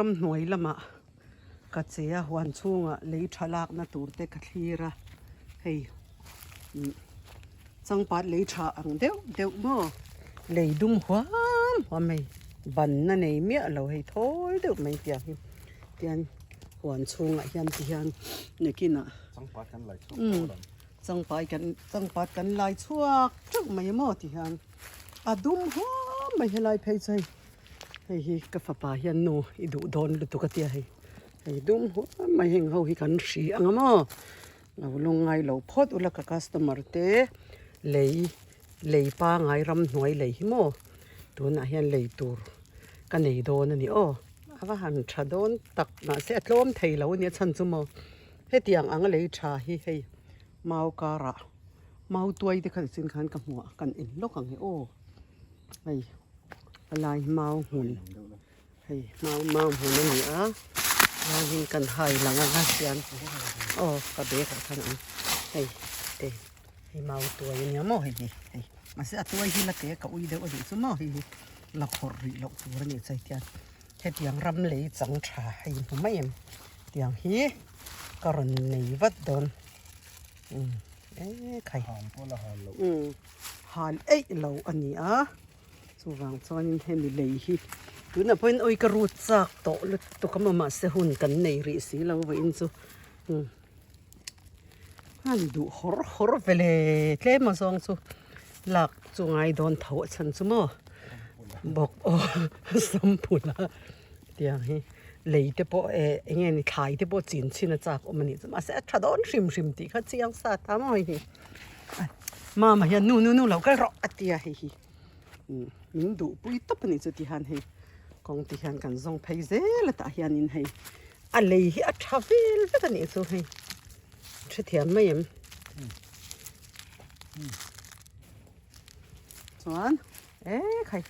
Ramhnuai lamah ka che a, huan chhungah lei tha lakna tur te ka thlir a, hei umm changpat lei tha ang deuh deuh maw lei dum huam huam hei banna nei miah lo hei thawl deuh mai tiang hi tian huan chhungah hian ti hian nakinah umm changpai kan changpat kan lai chhuak teuh mai maw ti hian a dum huam mai helai phei chu hei. Hei hi ka fapa hian nu i duh dawn lutuk a tia hei hei dum huam mai heng ho hi kan hri ang a maw lo lungngai lo phawt ula ka customer te lei lei pangai ramhnuai lei hi maw tunah hian lei tur ka nei dawn a ni aw a va han tha dawn tak mahse a tlawm thei lo a nia chhan chu maw hetiang anga lei tha hi hei mau karah mau tuai te kha nichin khan ka hmuh a kan en lawk ang e aw. Hei helai hi mau hmun hei mau mau hmun a ni a chuanin kan hai lang anga hian aw ka bag ah khan a awm hei te hei mau tuai a nia maw hei hi hei mahse a tuai hi la te ka ui deuh a nih chu maw hei hi la khawrh rih loh tur a nih chu hei tiang hetiang ram lei chang tha hei hmu mai em tiang hi ka rawn nei vat dawn umm e khai umm. Han eih lo a ni a, chuvang chuanin hemi lei hi tunah pawhin awi ka rut chak tawh lutuk a maw mahse hun kan nei rih si lo vawiin chu umm han duh hawr hawr ve le tlem a zawng chu lak chu ngai dawn tho a chhan chu maw bawk aw samphul a tiang hi lei te pawh eh eng nge ni thlai te pawh chin chhin a chak awm a nih chu mahse a tha dawn hrim hrim tih kha chiang sa ta maw hei hi. Mama hian nu nu nu lo kal rawh a ti a hei hi min duh pui tawp a nih chu ti hian hei kawng ti hian kan zawng phei zel a tah hianin hei a lei hi a tha vel vek a nih chu hei hrethiam mai em chuan e khai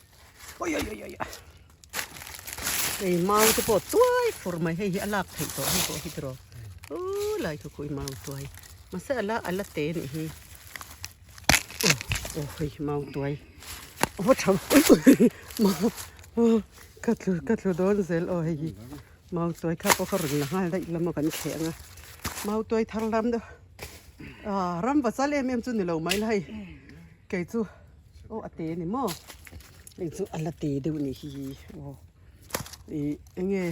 ui ui ui ui hei mau te pawh tuai fur mai hei hi a lak theih tawh hei pawh hi tiraw u lai thu khui mau tuai mahse a la a la te nih hi aw aw hei mau tuai a va tha ui ui mau ka tlu ka tlu dawn zel aw hei hi mau tuai kha pawh ka rawn la nghal daih lam a kan kheh ang a mau tuai thar lam deuh ah ram va chal em em chu ni lo mai la hei kei chu. Aw a te a ni maw hei chu a la te deuh a nih hi aw ih eng nge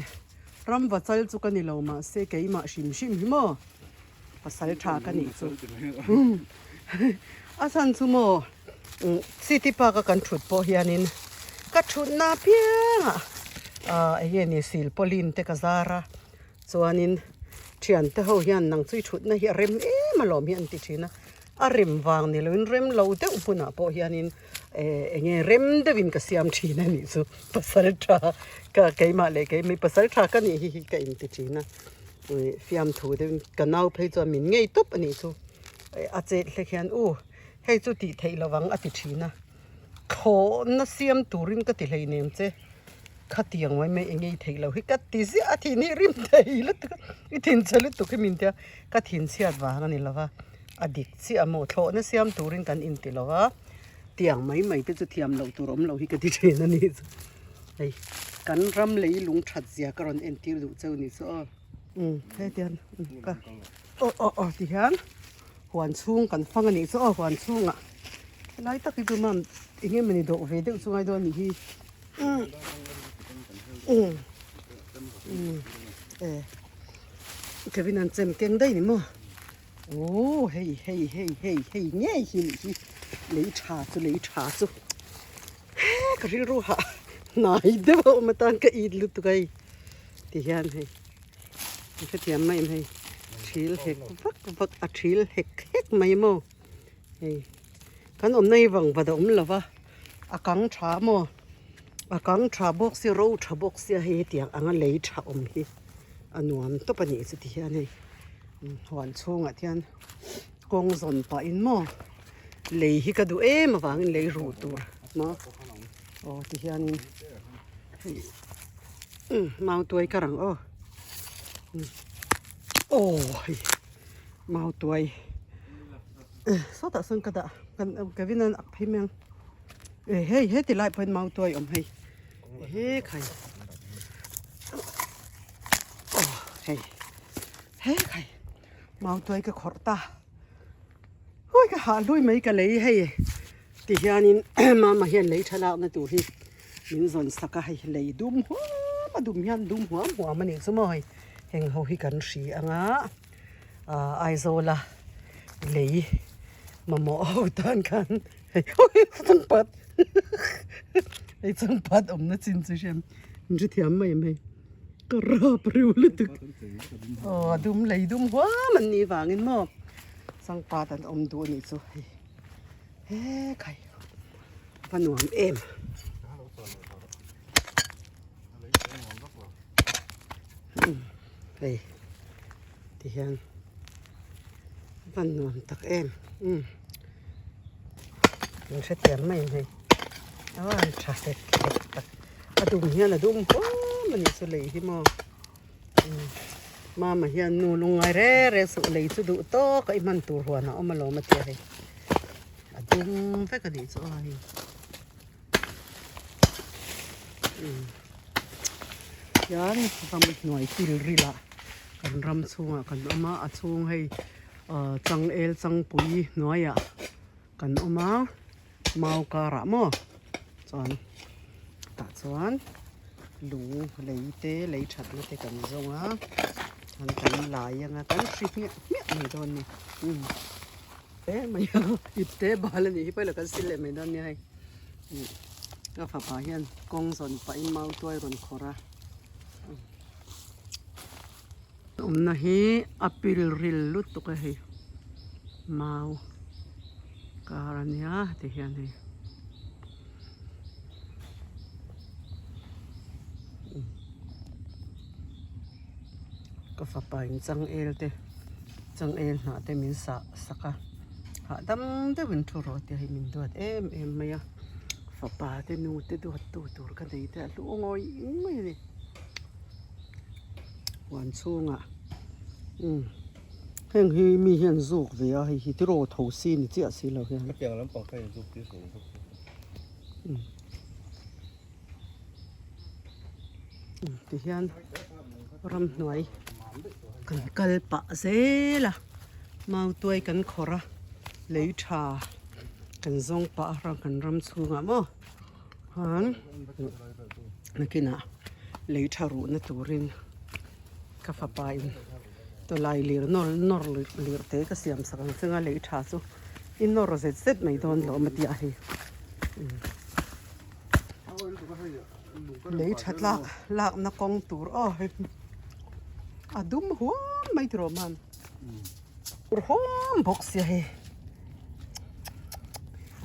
ram va chal chu ka ni lo mahse keimah hrim hrim hi maw pasal tha ka nih chu a chhan chu maw city park a kan thut pawh hianin ka thutna apiangah ah eng nge ni silpauline te ka zar a chuanin thiante ho hian nang chu i thutna hi a rem em alawm hi an ti thin a. A rem vang ni loin rem lo deuh hmunah pawh hianin eh eng nge rem deuhin ka siam thin a nih chu pasal tha ka keimah leh keimah pasal tha ka nih hi hi ka inti thin a ih fiamthu deuhin ka nau phei chuan min ngei tawp a nih chu a chet hlek hian u hei chu tih theih lovang a ti thin a thlawhna siam turin ka ti hleinem che. Khatiang mai mai eng ei theih loh hi ka ti ziah a thin hi rim thei lutuk a i thin chhe lutuk hi min tia ka thin chhiat vang a ni lo va a dik chiah maw thlawhna siam turin kan inti lo va tiang mai mai te chu thiam loh tur awm loh hi ka ti thin a ni chu hei kan ram lei lung that zia ka rawn entir duh cheu ni chu aw umm hetiang ka aw aw aw ti hian huan chhung kan fang a nih chu aw huan chhungah helai tak hi chu mam eng emawni dawh ve deuh chu ngai dawn a nih hi. Kevin an chem keng daih ni maw aw hei hei hei hei hei ngei hi nih hi lei tha chu lei tha chu he ka rilru hah hnai deuh a awm atan ka it lutuk a hei ti hian hei ka hrethiam mai em hei thil hek vak vak a thil hek hek mai maw hei kan awmna hi vang vat a awm lo va. A kang tha maw? A kang tha bawk sia ro tha bawk sia hei hetiang anga lei tha awm hi a nuam tawp a nih chu ti hian hei huan chhungah hian kawng zawn pahin maw lei hi ka duh em avangin lei ruh tur maw aw ti hianin hei mau tuai ka rang aw aw hei mau tuai. Sawtah sawn ka dah kan Kevin an ak phei mai ang eh hei heti lai pawhin mau tuai awm hei he khai. Hei he khai mautuai ka khawrh ta hui ka hah hlui mai ka lei hei ti hianin mama hian lei tha lakna tur hi min zawn sak a hei lei dum huam a dum hian dum huam huam a nih chu maw hei heng ho hi kan hri anga ah Aizawla lei mamawh ho tan khan hei changpat hei changpat awmna chin chu hriat min hrethiam mai em hei. Ka rap reuh lutuk. Aw a dum lei dum huam an nih vangin maw changpat an awm duh a nih chu hei he khai va nuam em. Hei ti hian va nuam tak em umm min hrethiam mai em hei a van tha hek hek tak. A dum hian a dum huam a nih chu lei hi maw mama hian nu lungngai re re suh lei chu duh tawk a i hman tur huan a awm alawm a tia hei a dum vek a nih chu a hei hian ram hnuai kil ril ah kan ram chhungah kan awm a a chhung hei ah changel changpui hnuaiah kan awm a. Mau karah maw chuan tah chuan lung lei te lei thatna te kan zawng a chuan kan lai anga kan hri hmiah hmiah mai dawn a ni umm hle mai a ip te bal a nih hi pawh kan sil leh mai dawn nia hei ka fapa hian kawng zawn pahin mau tuai rawn khawrh a awmna hi a pil ril lutuk a hei mau. Kar a nia ti hian hei ka fapa in changel te changel hnah te min sah sak a hahdam deuh in thu rawh tia hei min duat em em mai a fapa te nu te duat tu tur ka nei te a hlu ngawih ngawih a ni huan chhungah umm. Heng hi mi hian zuk ve a hei hi tiraw tho si ni chiah si lo hian. Hetiang lampang kha in zuk tir suh ang zuk chu. Ti hian ramhnuai kan kal pah zel a mautuai kan khawrh a lei tha kan zawng pah a ram kan ram chhungah maw khan nakinah lei tha ruhna turin. Ka fapa in tawlai lir nawr nawr lir te ka siam sak ang chunga lei tha chu i nawr zet zet mai dawn lo a tia hei lei tha tlak lakna kawng tur aw hei a dum huam mai tiraw man tur huam bawk sia hei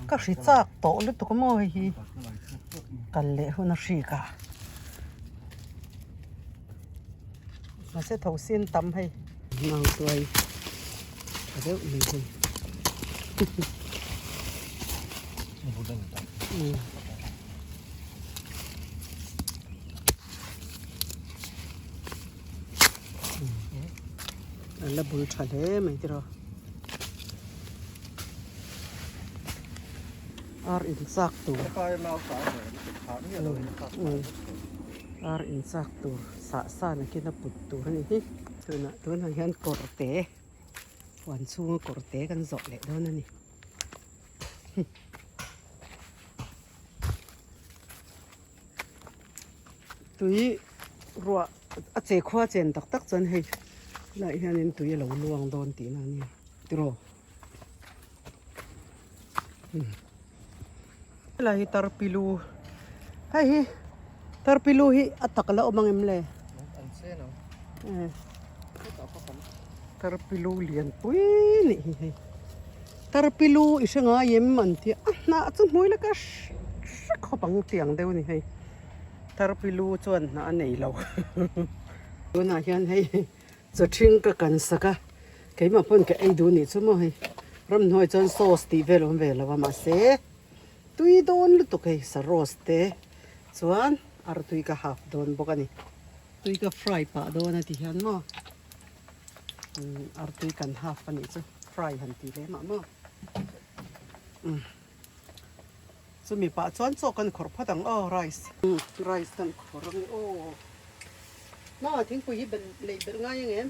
ka hri chak tawh lutuk a maw hei hi kal leh hun a hrik a. Mahse tho sin tam hei. Mau tuai tha deuh mai hei. A la bul tha hle mai tiraw. Ar in chak tur. Ar in chak tur sah san a khin a put tur a ni hi. Tunah tunah hian kawr te huan chhunga kawr te kan zawh leh dawn a ni. Tui ruah a che khua chen tak tak chuan hei helaiah hianin tui a lo luang dawn tihna a nia tiraw. Helai hi tarpilu hei hi tarpilu hi a tak la awm ang em le tarpilu lian pui nih hi hei tarpilu i hre ngai em an tih a hnah chu hmui laka hre khawp ang tiang deuh a ni hei tarpilu chuan hnah a nei lo tunah hian hei. Chawṭhing ka kan sak a, keimah pawn ka ei duh nih chu maw hei, ramhnuai chuan sauce tih vel awm ve lo a mahse tui dawn lutuk hei sa roast te chuan artui ka hap dawn bawk a ni. Tui ka fry pah dawn a ti hian maw umm artui kan hap a nih chu fry han tih leh mah maw umm chumi pah chuan chaw kan khawrh phawt ang aw rice rice kan khawrh ang aw. Mama thingpui hi belh leh belh ngai ang em?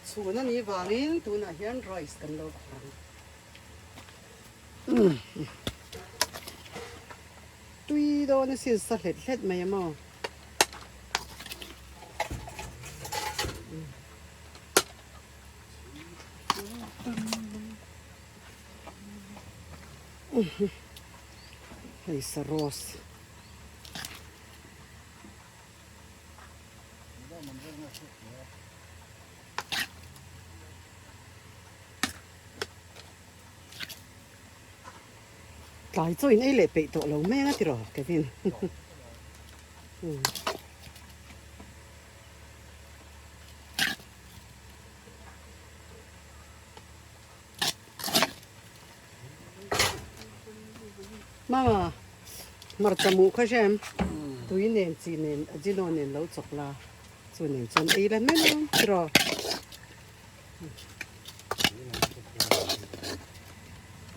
Chhun a nih vangin tunah hian rice kan lo khawrh ang. Tui dawn asin sa hlet hlet mai a maw. Hei saros. Tlai chaw in ei leh peih tawh lo mai anga tiraw Kevin. Mama, hmarcha muh kha hrem tui nen chi nen ajino nen lo chawk la chu nen chuan ei la mai mai tiraw.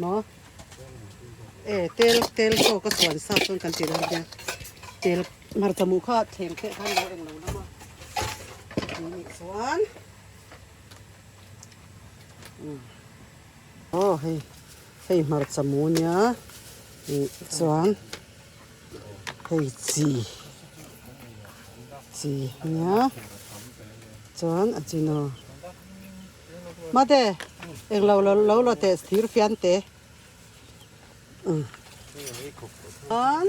Maw? E tel tel pawh ka chuan sa chuan kan tih dawn nia tel hmarcha muh kha thleng te khan lo eng lo lam a nih chuan. Aw hei hei hmarcha mu nia ih chuan hei chi chi nia chuan a chino mate englo lo lo la teh thir fian te chuan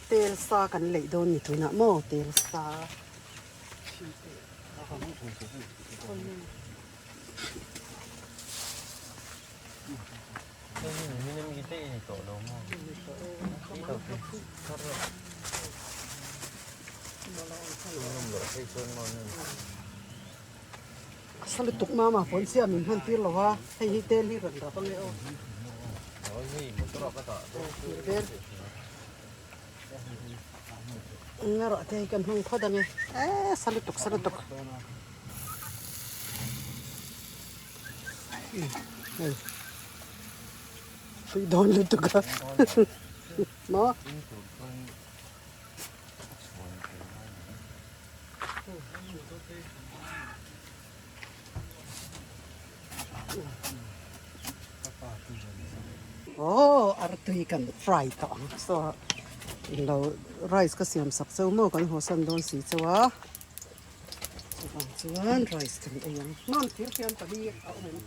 tel sa kan leih dawn ni tunah maw tel sa. Sa lutuk mama pawn chiah min hman tir lo a hei hi tel hi rawn rap ange aw. Eng erawh te hi kan hmang phawt ange eee sa lutuk sa lutuk hei tui dawn lutuk a maw. Aww artui kan fry tawh ang saw lo rice ka siam sak cheu maw kan haw san dawn si cheu a chuvang chuan rice kan ei ang mam thir hian pali a awm em.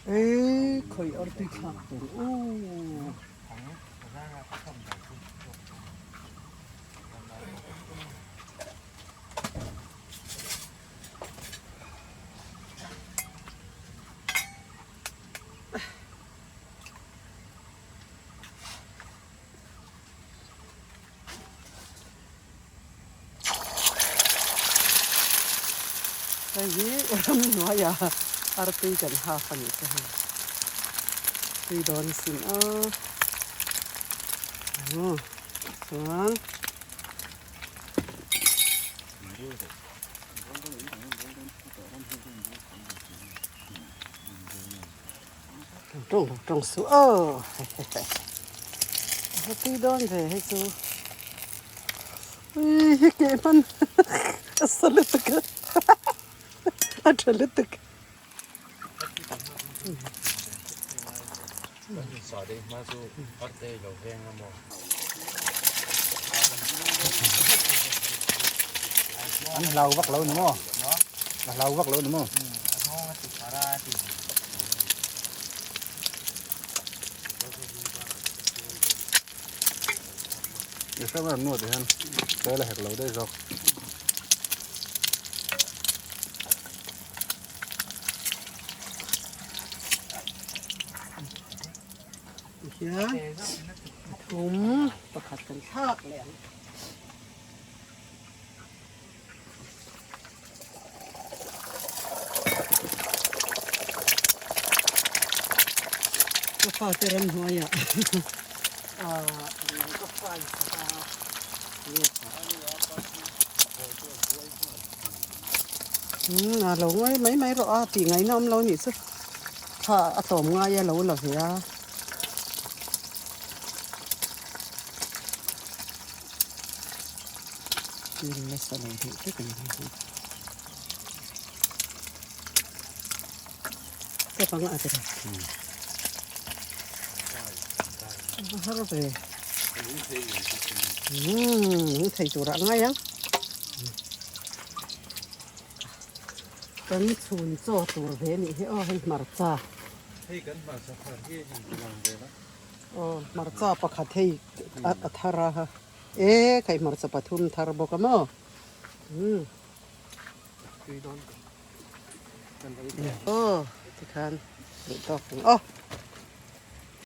Ê khoi artui thlak tur u. Hei hi ramhnuaia artui kan hak a nih chu hei tui dawn sin a aw chuan. Tawng lo tawng suh aw a tui dawn ve hei chu ui hi keh hman a sa lutuk a a tha lutuk. An hlau vak lo ni maw? A hlau vak lo ni maw? I hre ber nuat hian tel a hek lo daih zawk. Hian pathum pakhat kan thlak leh ang. Ka fate ramhnuaiah ah ka fai sak a. Umm a lo ngawi mai mai rawh a tih ngaihna awm lo nih chu thla a tlawm ngai a lo la ve a. Thil nasa lo deuh vek a ni hi. Ka panga a tira. A har ve. Umm thei tur ah ngai ang. Kan chhun chaw tur ve nih hi aw hei hmarcha. Hei kan hmarcha thar hi hei lang ve la. Aw hmarcha pakhat hei a thar a ha. E kai hmarcha pathum thar bawk a maw. Umm. Aw tikhan duh tawk ang aw.